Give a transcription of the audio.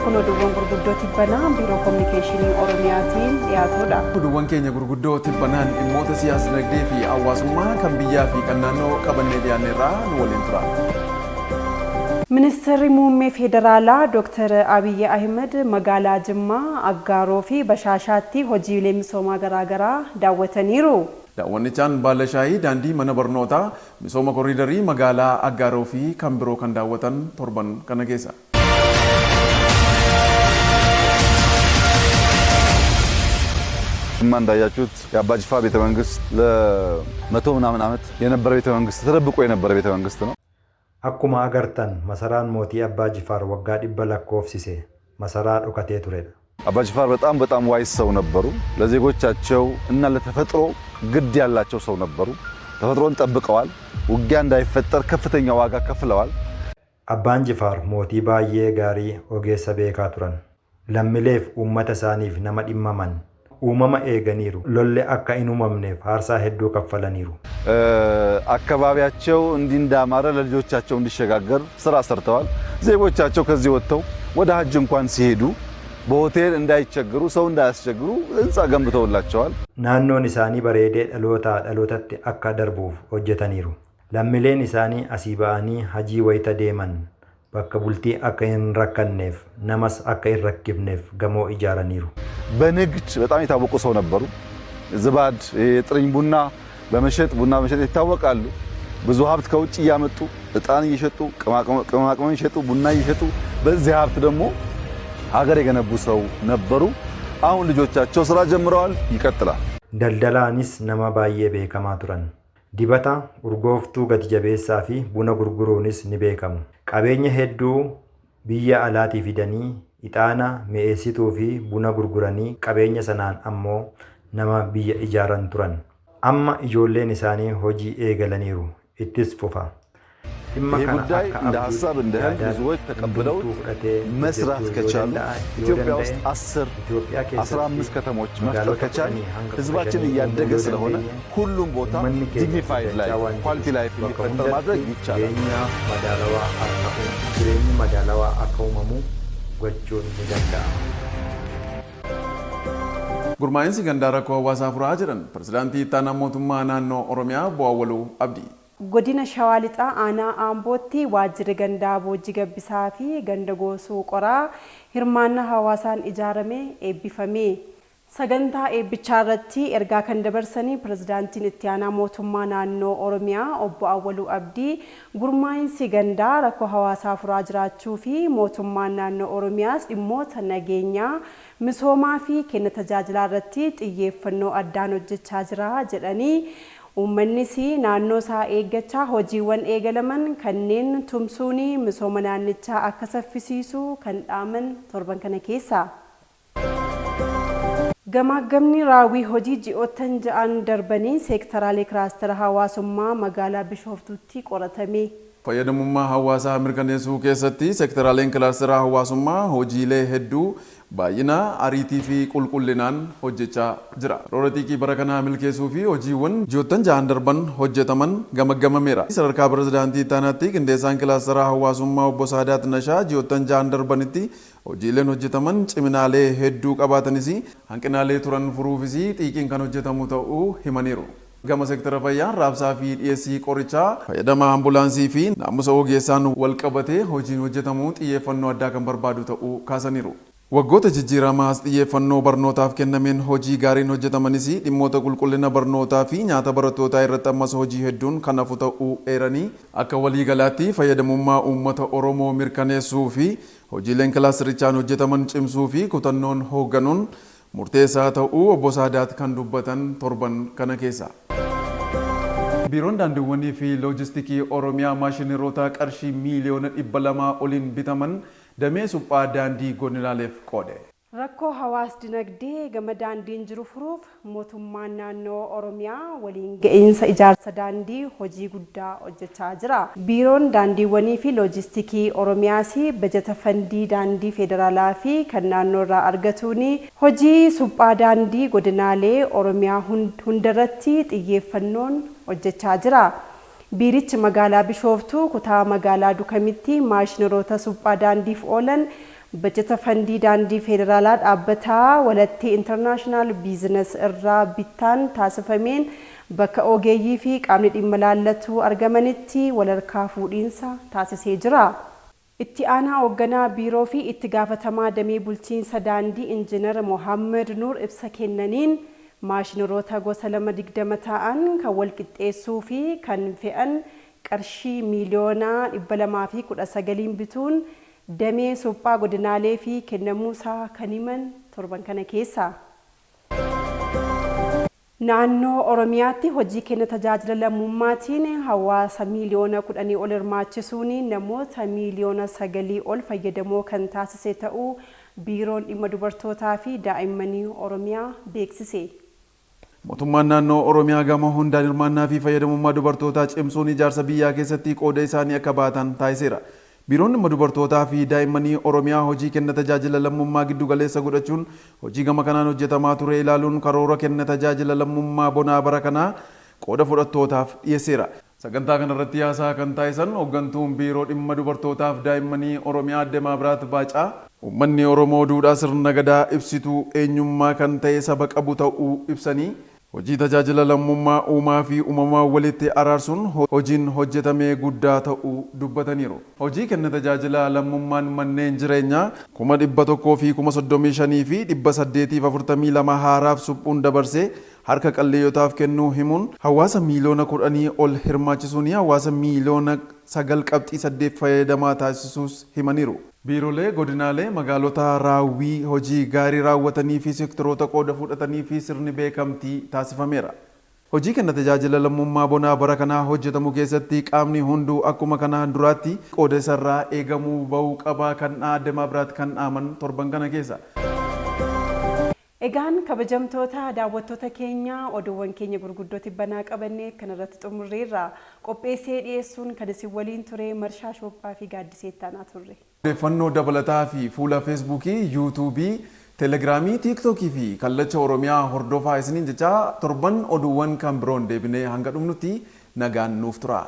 Kun oduuwwan gurguddoo tibbanaa Biiroo Kominikeeshinii Oromiyaatiin dhiyaatudha. Oduuwwan keenya gurguddoo tibbanaan dhimmoota siyaas-dinagdee fi hawaasummaa kan biyyaa fi kan naannoo qabannee dhiyaanneerraa nu waliin tura. Ministeerri Muummee Federaalaa Dr. Abiyyi Ahimad magaalaa Jimmaa, Aggaaroo fi Bashaashaatti hojiilee misoomaa garaagaraa daawwataniiru. Daawwannichaan baala shaayii, daandii mana barnootaa, misooma koriidarii magaalaa Aggaaroo fi kan biroo kan daawwatan torban kana keessa. ጅማ እንዳያችሁት የአባ ጅፋር ቤተ መንግስት ለመቶ ምናምን ዓመት የነበረ ቤተ መንግስት ተደብቆ የነበረ ቤተ መንግስት ነው። Akkuma agartan masaraan mootii Abbaa Jifaar waggaa 100 lakkoofsise masaraa dhokatee turedha. አባ ጅፋር በጣም በጣም ዋይስ ሰው ነበሩ። ለዜጎቻቸው እና ለተፈጥሮ ግድ ያላቸው ሰው ነበሩ። ተፈጥሮን ጠብቀዋል። ውጊያ እንዳይፈጠር ከፍተኛ ዋጋ ከፍለዋል። Abbaan Jifaar mootii baay'ee gaarii ogeessa beekaa turan. Lammileef uummata isaaniif nama dhimmaman. Uumama eeganiiru. Lolli akka hin uumamneef aarsaa hedduu kaffalaniiru. አካባቢያቸው እንዲህ እንዳማረ ለልጆቻቸው እንዲሸጋገር ስራ ሰርተዋል። ዜጎቻቸው ከዚህ ወጥተው ወደ ሀጅ እንኳን ሲሄዱ በሆቴል እንዳይቸግሩ፣ ሰው እንዳያስቸግሩ ህንፃ ገንብተውላቸዋል። Naannoon isaanii bareedee dhalootaa dhalootatti akka darbuuf hojjetaniiru. Lammileen isaanii asii ba'anii hajii wayita deeman bakka bultii akka hin rakkanneef namas akka hin rakkifneef gamoo ijaaraniiru. በንግድ በጣም የታወቁ ሰው ነበሩ። ዝባድ፣ የጥርኝ ቡና በመሸጥ ቡና በመሸጥ ይታወቃሉ። ብዙ ሀብት ከውጭ እያመጡ እጣን እየሸጡ ቅመማ ቅመም እየሸጡ ቡና እየሸጡ በዚህ ሀብት ደግሞ ሀገር የገነቡ ሰው ነበሩ። አሁን ልጆቻቸው ስራ ጀምረዋል። ይቀጥላል። Daldalaanis nama baay'ee beekamaa turan. Dibata, urgooftuu gati jabeessaa fi buna gurguruunis ni beekamu. Qabeenya hedduu biyya alaatii fidanii ixaana, mi'eessituu fi buna gurguranii qabeenya sanaan ammoo nama biyya ijaaran turan. Amma ijoolleen isaanii hojii eegalaniiru. Ittis fufa. Dhimma ይሄ kana ጉዳይ akka እንደ abdii ሀሳብ እንደ ህልም yaadaatti ብዙዎች ተቀብለውት hundumtuu fudhatee መስራት hojjechuu yoo ከቻሉ danda'a yoo ኢትዮጵያ ውስጥ danda'e 10 Itoophiyaa 15 keessatti ከተሞች መፍጠር magaalota ከቻል 10 hanga ህዝባችን 15 እያደገ uumuu yoo ስለሆነ dandeenye ሁሉም ቦታ uummanni keenya ዲግኒፋይድ guddachaa ላይፍ waan ኳሊቲ jiruuf ላይፍ bakka እንዲፈጠር ማድረግ hundatti ይቻላል። jireenya madaalawaa akka jireenyi madaalawaa akka uumamu gochuun ni danda'ama. Gurmaa'insi gandaa rakkoo hawaasaa furaa jedhan pirezidaantii ittaanaa mootummaa naannoo Oromiyaa Obbo Awwaluu Abdii. Godina Shawaa Lixaa aanaa Ambootti waajjirri gandaa Boojji Gabbisaa fi ganda Goosuu Qoraa hirmaannaa hawaasaan ijaarame eebbifame. Sagantaa eebbichaa irratti ergaa kan dabarsanii pirezidaantiin itti aanaa mootummaa naannoo Oromiyaa Obbo Awwaluu Abdii gurmaa'insi gandaa rakkoo hawaasaa furaa jiraachuu fi mootummaan naannoo Oromiyaas dhimmoota nageenyaa, misoomaa fi kenna tajaajilaa irratti xiyyeeffannoo addaan hojjechaa jira jedhanii uummannis naannoo isaa eeggachaa hojiiwwan eegalaman kanneen tumsuun misooma naannichaa akka saffisiisu kan dhaaman torban kana keessa. Gamaagamni raawwii hojii ji'oottan 6n darbanii seektaraalee kilaastera hawaasummaa magaalaa Bishooftuutti qoratame. Fayyadamummaa hawaasaa mirkaneessuu keessatti seektaraaleen kilaastera hawaasummaa hojiilee hedduu baay'ina ariitii fi qulqullinaan hojjechaa jira. Roora bara kanaa milkeessuu fi hojiiwwan ji'oottan 6n darban hojjetaman gamaggamameera. Sadarkaa pirezidaantii ittaanaatti qindeessaan kilaastera hawaasummaa obbo Saadaat Nashaa ji'oottan 6n darbanitti hojiileen hojjetaman ciminaalee hedduu qabaatanis hanqinaalee turan furuufis xiiqiin kan hojjetamu ta'uu himaniiru. Gama seektara fayyaa raabsaa fi dhiyeessii qorichaa fayyadama ambulaansii fi naamusa ogeessaan wal qabatee hojiin hojjetamu xiyyeeffannoo addaa kan barbaadu ta'uu kaasaniiru. Waggoota jijjiiramaas xiyyeeffannoo barnootaaf kennameen hojii gaariin hojjetamanis dhimmoota qulqullina barnootaa fi nyaata barattootaa irratti ammas hojii hedduun kan hafu ta'uu eeranii akka waliigalaatti fayyadamummaa uummata Oromoo mirkaneessuu fi hojiileen kilaasterichaan hojjetaman cimsuu fi kutannoon hoogganuun murteessaa ta'uu obbo Saadaat kan dubbatan torban kana keessa. Biiroon daandiiwwanii fi loojistikii Oromiyaa maashinaroota qarshii miiliyoona 200 oliin bitaman damee suphaa daandii godinaaleef qoode. Rakkoo hawaas dinagdee gama daandiin jiru furuuf mootummaan naannoo Oromiyaa waliin ga'iinsa ijaarsa daandii hojii guddaa hojjechaa jira. Biiroon daandiiwwanii fi loojistikii Oromiyaas bajata fandii daandii federaalaa fi kan naannoo irraa argatuun hojii suphaa daandii godinaalee Oromiyaa hundarratti xiyyeeffannoon hojjechaa jira. Biirichi magaalaa Bishooftuu kutaa magaalaa Dukamitti maashinaroota suphaa daandiif oolan Bajata fandii daandii federaalaa dhaabbata Walattii Intarnaashinaal Biizines irraa bittaan taasifameen bakka ogeeyyii fi qaamni dhimma laallatu argamanitti walharkaa fuudhiinsa taasisee jira. Itti aanaa hoogganaa biiroo fi itti gaafatamaa damee bulchiinsa daandii Injiinar Mohaammed Nuur ibsa kennaniin maashinaroota gosa lama 20 ta'an kan wal qixxeessuu fi kan fe'an qarshii miiliyoona 219 bituun damee suphaa godinaalee fi kennamuusaa kan himan torban kana keessa. Naannoo Oromiyaatti hojii kenna tajaajila lammummaatiin hawaasa miiliyoona 10 ol hirmaachisuun namoota miiliyoona 9 ol fayyadamoo kan taasise ta'uu Biiroon Dhimma Dubartootaa fi Daa'immanii Oromiyaa beeksise. Mootummaan naannoo Oromiyaa gama hundaan hirmaannaa fi fayyadamummaa dubartootaa cimsuun ijaarsa biyyaa keessatti qooda isaanii akka baatan taasiseera. Biiroon Dhimma Dubartootaa fi Daa'immanii Oromiyaa hojii kenna tajaajila lammummaa giddu galeessa godhachuun hojii gama kanaan hojjetamaa ture ilaaluun karoora kenna tajaajila lammummaa bonaa bara kanaa qooda fudhattootaaf dhiyeesseera. Sagantaa kanarratti haasaa kan taasisan hooggantuun Biiroo Dhimma Dubartootaa fi Daa'immanii Oromiyaa Aadde Maabiraat Baacaa, uummanni Oromoo duudhaa sirna gadaa ibsituu eenyummaa kan ta'e saba qabu ta'uu ibsanii, hojii tajaajila lammummaa uumaa fi uumamaa walitti araarsuun hojiin hojjetamee guddaa ta'uu dubbataniiru. Hojii kenna tajaajila lammummaan manneen jireenyaa 135,842 haaraaf suphuun dabarsee harka qalleeyyotaaf kennuu himuun hawaasa miiliyoona 10 ol hirmaachisuun hawaasa miiliyoona 9.8 fayyadamaa taasisuus himaniiru. Biirolee godinaalee magaalota raawwii hojii gaarii raawwatanii fi sektoroota qooda fudhatanii fi sirni beekamtii taasifameera. Hojii kenna tajaajila lammummaa bonaa bara kanaa hojjetamu keessatti qaamni hunduu akkuma kanaan duraatti qooda isarraa eegamuu bahuu qabaa kan Aadde Maabiraat kan dhaaman torban kana keessa. Egaan kabajamtoota daawwattoota keenya, oduuwwan keenya gurguddoo tibbanaa qabannee kanarratti xumurreerra. Qopheessee dhiyeessuun kan isin waliin ture Marshaa Shoophaa fi Gaaddisee Ittaanaa turre. Odeeffannoo dabalataa fi fuula Feesbuukii, Yuutuubii, Telegiraamii, Tiiktookii fi Kallacha Oromiyaa hordofaa isiniin jechaa, torban oduuwwan kan biroon deebinee hanga dhumnutti nagaan nuuf tura.